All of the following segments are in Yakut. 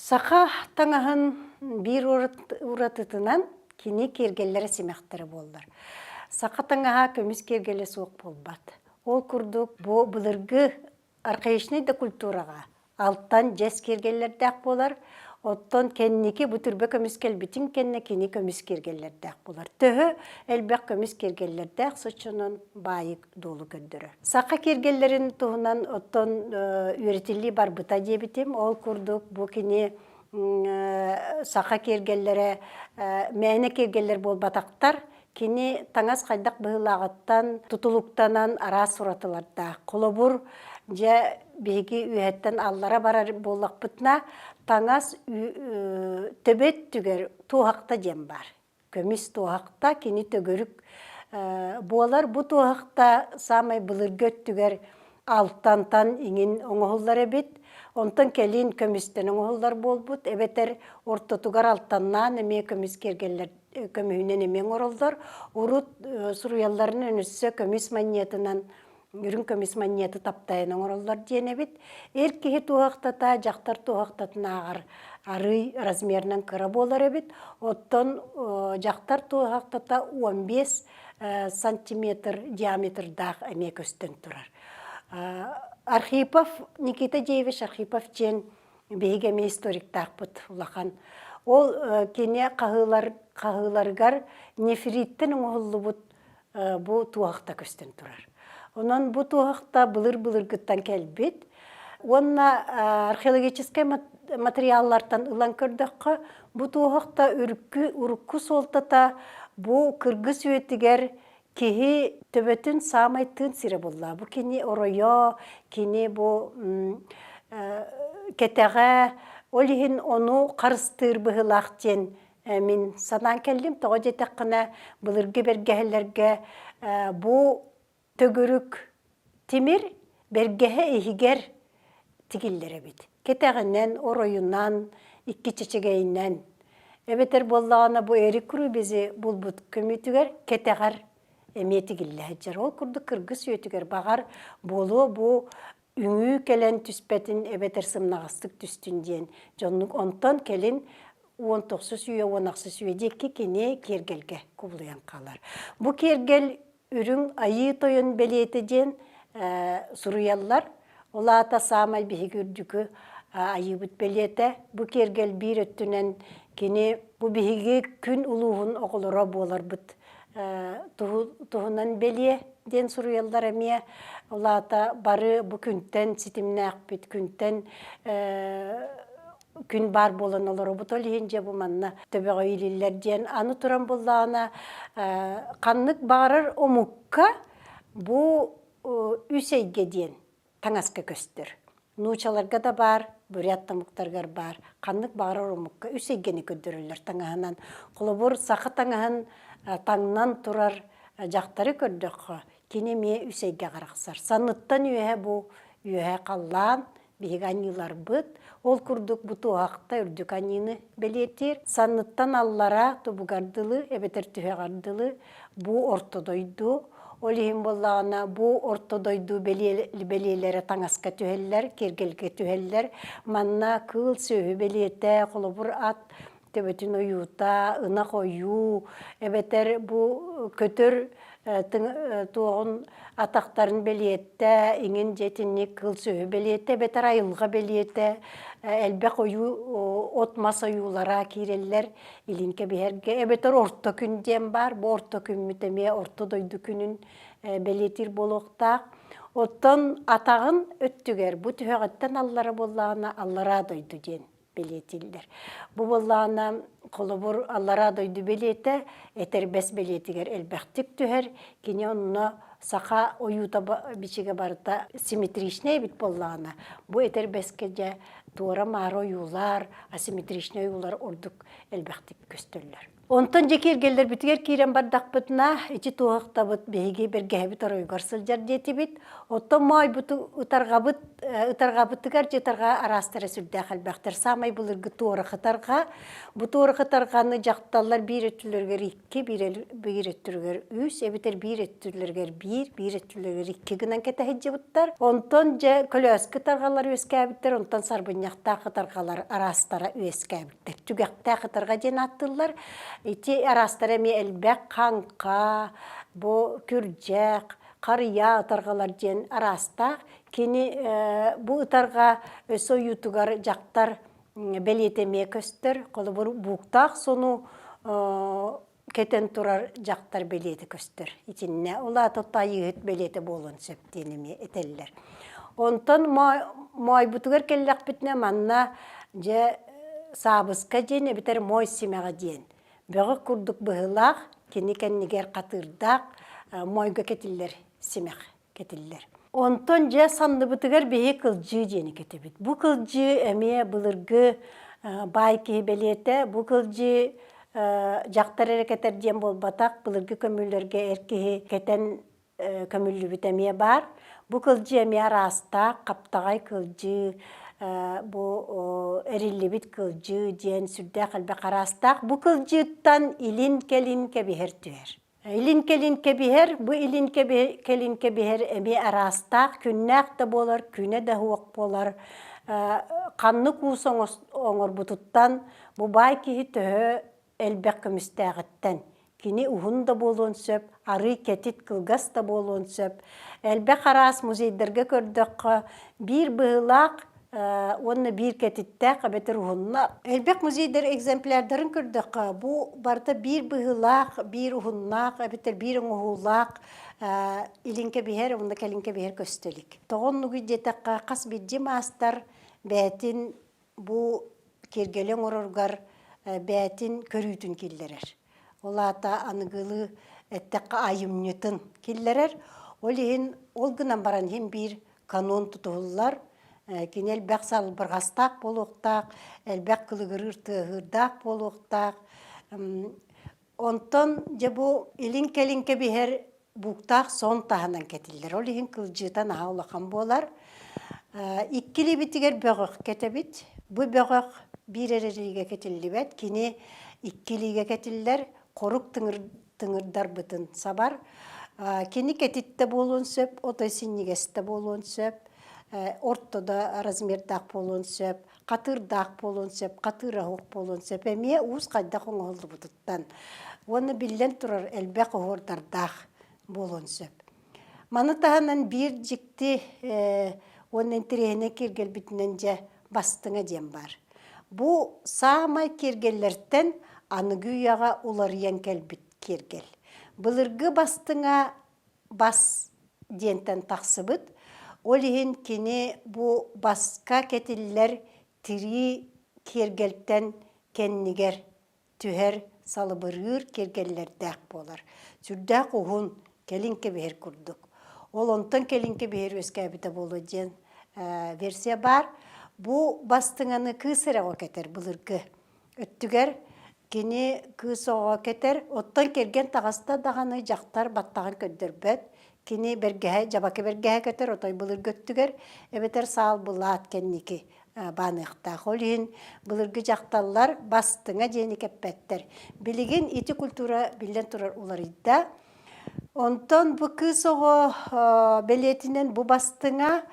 Саха таҥаһын биир уратытынан кини киэргэллэрэ симэхтэрэ буоллар. Саха таҥаһа көмүс киэргэлэ суох буолбат. Ол курдук бу былыргы архаичнай да культураҕа алтан дьэс киэргэллэрдээх буолар, оттон кэнники бу түрбэ көмүс кэлбитин кэннэ кини көмүс киэргэллэрдээх буолар. Төһө элбэх көмүс киэргэллэрдээх соччонон баайы дуолу көрдөрөр. Саха киэргэллэрин туһунан оттон үөрэтиллии барбыта диэбитим. Ол курдук бу кини саха киэргэллэрэ мээнэ киэргэллэр буолбатахтар. Кини таҥас хайдах быһыылааҕыттан тутулуктанан араас уратылардаах. Холобур, дьэ биһиги үөһэттэн аллара барар буоллахпытына, таҥас төбө өттүгэр туоһахта диэн баар. Көмүс туоһахта кини төгүрүк буолар. Бу туоһахта саамай былыргы өттүгэр алтантан иҥин оҥоһуллар эбит. Онтон кэлин көмүстэн оҥоһуллар буолбут, эбэтэр ортотугар алтаннаан эмиэ көмүс киэргэллэр көмүһүнэн эмиэ оҥороллор. Урут суруйалларын өссө көмүс манньыатынан үрүҥ көмүс манньыаты таптайан оҥороллор диэн эбит. Эр киһи туоһахтата дьахтар туоһахтатынааҕар арыый размерынан кыра буолар эбит. Оттон дьахтар туоһахтата 15 сантиметр диаметрдаах эмиэ көстөн турар. Архипов Никита Деевич Архипов диэн биһиги эмиэ историктаахпыт улахан. Ол кини хаһыылар хаһыыларыгар нефриттэн оҥоһуллубут бу туоһахта көстөн турар. Онон бу туоһахта былыр-былыргыттан кэлбит уонна археологическай материаллартан ылан көрдөххө, бу туоһахта үркү урукку суолтата бу кыргыс үйэтигэр киһи төбөтүн саамай тыын сирэ буолла. Бу кини оройо, кини бу кэтэҕэ, ол иһин ону харыстыыр быһыылаах диэн мин санаан кэллим. Тоҕо диэтэххинэ, былыргы бэргэһэлэргэ бу төгүрүк тимир бэргэһэ иһигэр тигиллэр эбит. Кэтэҕинэн, оройунан, икки чэчэгэйинэн. Эбэтэр буоллаҕына бу Эрик Рубизи булбут көмүүтүгэр кэтэҕэр эмиэ тигиллэ сылдьар. Ол курдук кыргыс үөтүгэр баҕар буолуо бу үҥүү кэлэн түспэтин эбэтэр сымнаҕастык түстүн диэн дьоннук онтон кэлин 19 үйэ 16 үйэ диэки кини киэргэлгэ кубулуйан хаалар. Бу киэргэл үрүҥ айыы тойон бэлиэтэ диэн суруйаллар. Ол аата саамай биһиги үрдүкү айыыбыт бэлиэтэ. Бу киэргэл биир өттүнэн кини бу биһиги күн улууһун оҕолоро буоларбыт туһунан бэлиэ диэн суруйаллар эмиэ. Ол аата бары бу күнтэн ситимнээхпит, күнтэн күн баар буолан олоробут. Ол иһин дьэ бу манна төбөҕө иилиллэр диэн аны туран буллаҕына ханнык баҕарар омукка бу үс эйгэ диэн таҥаска көстөр. Нуучаларга да баар, бурят омуктарыгар баар. Ханнык баҕарар омукка үс эйгэни көрдөрөллөр таҥаһынан. Холобур, саха таҥаһын таҥнан турар дьахтары көрдөххө, кини эмиэ үс эйгэҕэ арахсар. Санныттан үөһэ бу үөһэ халлаан, биһиги аньыыларбыт. Ол курдук бу туоһахта үрдүк аньыыны бэлиэтиир. Санныттан аллара тубугар дылы эбэтэр түһэҕэр дылы бу орто дойду. Ол иһин буоллаҕына бу орто дойду бэлиэлэрэ таҥаска түһэллэр, киэргэлгэ түһэллэр. Манна кыыл сүөһү бэлиэтэ, холобур ат төбөтүн ойуута, ынах ойуу, эбэтэр бу көтөр туоҕун атахтарын бэлиэтэ, иҥин дьиэтинник кыл сүөһү бэлиэтэ, эбэтэр айылҕа бэлиэтэ, элбэх ойуу от-мас ойуулара киирэллэр илин кэбиһэргэ, эбэтэр орто күн диэн баар, бу орто күммүт эмиэ орто дойду күнүн бэлиэтиир буолуохтаах. Оттон атаҕын өттүгэр бу түһэҕиттэн аллара буоллаҕына аллараа дойду диэн бэлиэтииллэр. Бу буоллаҕына, холобур, аллараа дойду бэлиэтэ этэрбэс бэлиэтигэр элбэхтик түһэр. Кини онно саха ойуута бичигэ барыта симметричнэй эбит буоллаҕына, бу этэрбэскэ дьэ туора-маары ойуулар, асимметричнай ойуулар ордук элбэхтик көстөллөр. Онтон дьэ киэргэллэрбитигэр киирэн бардахпытына, ити туоһахтабыт биһиги бэргэһэбит оройугар сылдьар диэтибит. Оттон моойбуту ытарҕабыт ытарҕабытыгар дьэ ытарҕа араастара сүрдээх элбэхтэр. Саамай былыргы туорах ытарҕа. Бу туорах ытарҕаны дьахталлар биир өттүлэригэр икки, биир өттүлэригэр үс, эбэтэр биир өттүлэригэр биир, биир өттүлэригэр икки гынан кэтэ сылдьыбыттар. Онтон дьэ көлөөскө ытарҕалар үөскээбиттэр, онтон сарбынньахтаах ытарҕалар араастара үөскээбиттэр. Түгэхтээх ытарҕа диэн ааттыыллар. Ити араастара эмиэ элбэх хаҥха, бу күрдьэх, харыйа ытарҕалар диэн араастаах. Кини бу ытарҕа өссө ойуутугар дьахтар бэлиэтэ эмиэ көстөр. Холобур, бууктаах сону кэтэн турар дьахтар бэлиэтэ көстөр. Итиннэ ол аата тайыыһыт бэлиэтэ буолуон сөп диэн эмиэ этэллэр. Онтон моойбутугар кэллэхпитинэ манна дьэ саабыска диэн эбэтэр моой симэҕэ диэн бөҕө курдук быһыылаах кини кэннигэр хатыырдаах моойго кэтиллэр симэх кэтиллэр. Онтон дьэ санныбытыгар биһи кылдьыы диэни кэтэбит. Бу кылдьыы эмиэ былыргы баай киһи бэлиэтэ. Бу кылдьыы дьахтар эрэ кэтэр диэн буолбатах, былыргы көмүүлэргэ эр киһи кэтэн көмүллүбүт эмиэ баар. Бу кылдьыы эмиэ араастаах, хаптаҕай кылдьыы, бу эриллибит кылдьыы диэн сүрдээх элбэх араастаах. Бу кылдьыыттан илин-кэлин кэбиһэр түһэр. Илин-кэлин кэбиһэр, бу илин кэлин кэбиһэр эмиэ араастаах, күннээх да буолар, күнэ да суох буолар. Ханнык уус оҥорбутуттан бу баай киһи төһө элбэх көмүстээҕиттэн кини уһун да буолуон сөп, арыый кэтит кылгас да буолуон сөп. Элбэх араас музейдарга көрдөххө, биир быһыылаах уонна биир кэтиттээх эбэтэр уһунна. Элбэх музейдар экземплярдарын көрдөххө, бу барыта биир быһыылаах, биир уһуннаах эбэтэр биир оҥоһуулаах илин кэбиһэр уонна кэлин кэбиһэр көстө илик. Тоҕо оннугуй диэтэххэ, хас биирдии маастар бэйэтин бу киэргэли оҥороругар бэйэтин көрүүтүн киллэрэр. Ол аата аныгылыы эттэххэ айымньытын киллэрэр. Ол иһин ол гынан баран иһин биир канон тутуһуллар. Кини элбэх салбырҕастаах буолуохтаах, элбэх кылыгырыыр тыаһыырдаах буолуохтаах. Онтон дьэ бу илин-кэлин кэбиһэр бууктаах сон таһынан кэтиллэр. Ол иһин кылдьыыта наһаа улахан буолар. Икки илиибитигэр бөҕөх кэтэбит. Бу бөҕөх биир эрэ илиигэ кэтиллибэт. Кини икки илиигэ кэтиллэр, хорук тыҥыр тыҥырдарбытын сабар. Кини кэтит да буолуон сөп, отой синньигэс да буолуон сөп, орто да размердаах буолуон сөп, хатыырдаах буолуон сөп, хатыыра суох буолуон сөп. Эмиэ уус хайдах оҥоһуллубутуттан. Уонна биллэн турар элбэх оһуордардаах буолуон сөп. Маны таһынан биир дьикти уонна интэриэһинэй киэргэлбитинэн дьэ бастыҥа диэн баар. Бу саамай киэргэллэртэн аныгы үйэҕэ уларыйан кэлбит киэргэл. Былыргы бастыҥа бас диэнтэн тахсыбыт. Ол иһин кини бу баска кэтиллэр тирии киэргэлтэн кэннигэр түһэр, салыбырыыр киэргэллэрдээх буолар. Сүрдээх уһун, кэлин кэбиһэр курдук. Ол онтон кэлин кэбиһэр үөскээбитэ буолуо диэн версия баар. Бу бастыҥаны кыыс эрэ оҕо кэтэр былыргы өттүгэр кини кыыс оҕо кэтэр, оттон кэргэн таҕыста даҕаны дьахтар баттаҕын көрдөрбөт. Кини бэргэһэ, дьабака бэргэһэ кэтэр, отой былыргы өттүгэр, эбэтэр саал былаат кэнники бааныахтаах. Ол иһин былыргы дьахталлар бастыҥа диэни кэппэттэр. Билигин ити культура биллэн турар уларыйда. Онтон бу кыыс оҕо бэлиэтинэн бу бастыҥа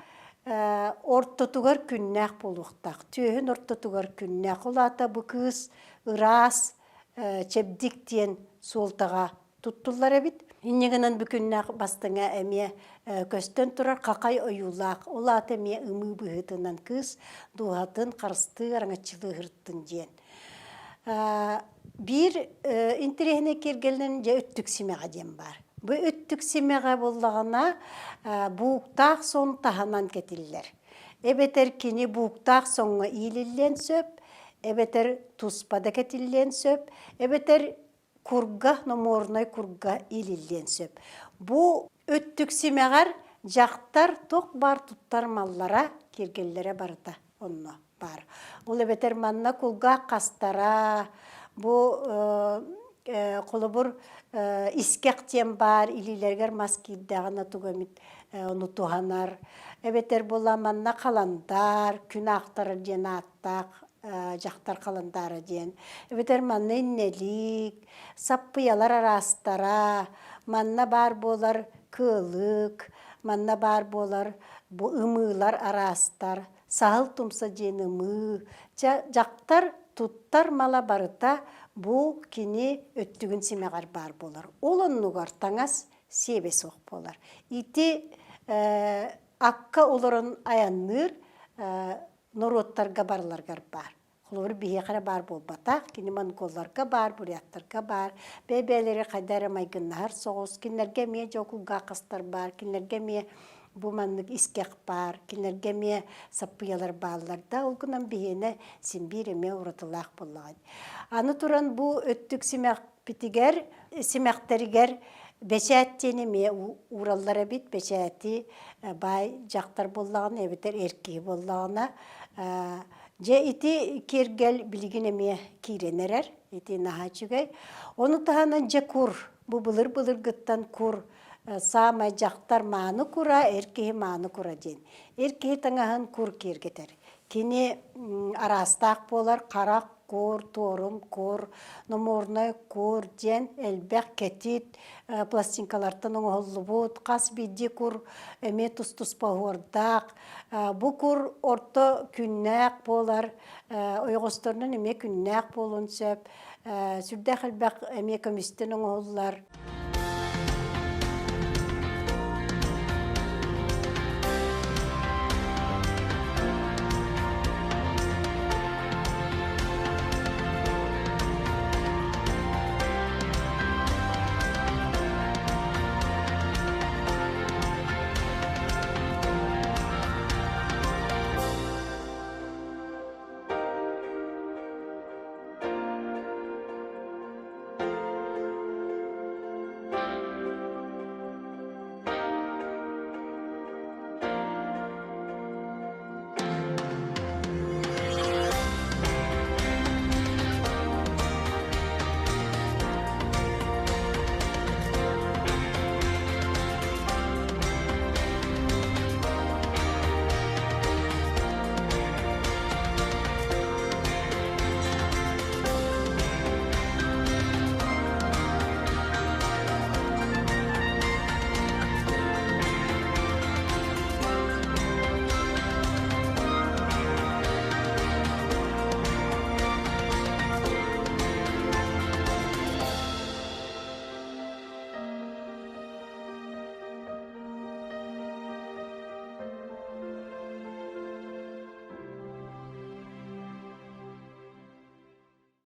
ортотугар күннээх буолуохтаах. Түөһүн ортотугар күннээх. Ол аата бу кыыс ыраас, чэбдик диэн суолтаҕа туттуллар эбит. Инньэ гынан бу күннээх бастыҥа эмиэ көстөн турар хахай ойуулаах, ол аата эмиэ ымыы быһыытынан кыыс дууһатын харыстыы араҥаччылыы сырыттын диэн. Биир интэриэһинэй киэргэлинэн дьэ өттүк симэҕэ диэн баар. Бу өттүк симэҕэ буоллаҕына бууктаах сон таһынан кэтиллэр. Эбэтэр кини бууктаах соҥҥо иилиллиэн сөп, эбэтэр туспа да кэтиллиэн сөп, эбэтэр курга, номуорунай курга иилиллиэн сөп. Бу өттүк симэҕэр дьахтар туох баар туттар маллара, киэргэллэрэ барыта онно баар. Ол эбэтэр манна кулгаах хастара, бу Холобур, искэх диэн баар, илиилэригэр мас киирдэҕинэ тугу эмит ону туһанар. Эбэтэр була манна халандаар, күн аахтарар диэн ааттаах дьахтар халандаара диэн. Эбэтэр манна иннэлиик, саппыйалар араастара, манна баар буолар кыалык, манна баар буолар бу ымыылар араастар, саһыл тумса диэн ымыы. Чэ, дьахтар туттар мала барыта бу кини өттүгүн симэҕэр баар буолар. Ол оннугар таҥас сиэбэ суох буолар. Ити акка олорон айанныыр норуоттарга барыларыгар баар. Холобур, биһиэхэ эрэ баар буолбатах, кини монголларга баар, буряттарга баар, бэйэ-бэйэлэри хайда эрэ майгыннаһар соҕус, кинилэргэ эмиэ дьокулгаахастар баар, кинилэргэ эмиэ бу маннык искэх баар, кинилэргэ эмиэ саппыйалар бааллар да, ол гынан биһиэнэ син биир эмиэ уратылаах буоллаҕа. Аны туран бу өттүк симэхпитигэр, симэхтэригэр бэчээт диэн эмиэ уураллар эбит. Бэчээти баай дьахтар буоллаҕына эбэтэр эр киһи буоллаҕына Дьэ ити киэргэл билигин эмиэ киирэн эрэр, ити наһаа үчүгэй. Ону таһынан дьэ кур, бу былыр-былыргыттан кур саамай дьахтар мааны кура, эр киһи мааны кура диэн. Эр киһи таҥаһын кур киэргэтэр. Кини араастаах буолар, харах кур, туорум кур, номорнай кур диэн элбэх кэтит пластинкалартан оҥоһуллубут, хас биирдии кур эмиэ тус-туспа оһуордаах. Бу кур орто күннээх буолар, ойоҕосторунан эмиэ күннээх буолуон сөп. Сүрдээх элбэх эмиэ көмүстэн оҥоһуллар.